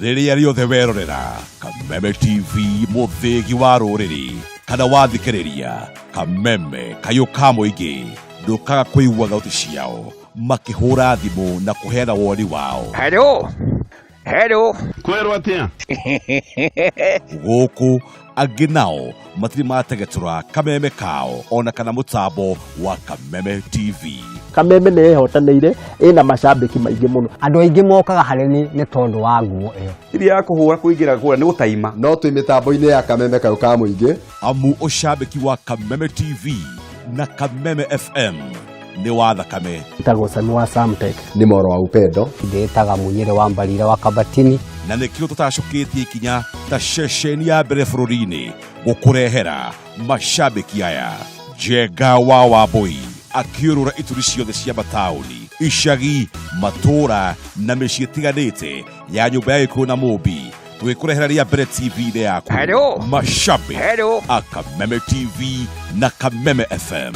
Rĩrĩa rĩothe werorera Kameme TV, mũthĩgi wa rũrĩrĩ, kana wathikĩrĩria Kameme kayũ ka mũingĩ, ndũkaga kũigua thauti ciao makĩhũra thimũ na kũheana woni wao. Hello. Hello. Kwerwo atĩa? Gũkũ angĩ nao matirĩ mategetũra kameme kao ona kana mũtambo wa Kameme TV. Kameme nĩ ĩhotanĩire, ĩna macambĩki maingĩ mũno. Andũ aingĩ mokaga harĩ ni nĩ tondũ wa nguo ĩyo. Iria ya kũhũra kũingĩra kũrĩa nĩ gũtaima. No twĩ mĩtambo-inĩ ya Kameme kayũ ka mũingĩ. Amu ũcambĩki wa Kameme TV na Kameme FM nĩ wa thakame. Ĩtagwo Sami wa Samtech. Nĩ moro wa upendo. Ndĩtaga Munyĩrĩ wa Mbarire wa Kabatini. Na nĩkĩo tũtacũkĩtie ikinya ta ceceni ya mbere bũrũri-inĩ gũkũrehera macambĩki aya. Njenga wa Wambũi akĩũrũra ituri ciothe cia mataũni, icagi, matũũra na mĩciĩ ĩtiganĩte ya nyũmba ya Gĩkũyũ na Mũmbi, tũgĩkũrehera rĩa mbere TV-inĩ yaku. Hello. Mashabiki Hello. a Kameme TV na Kameme FM.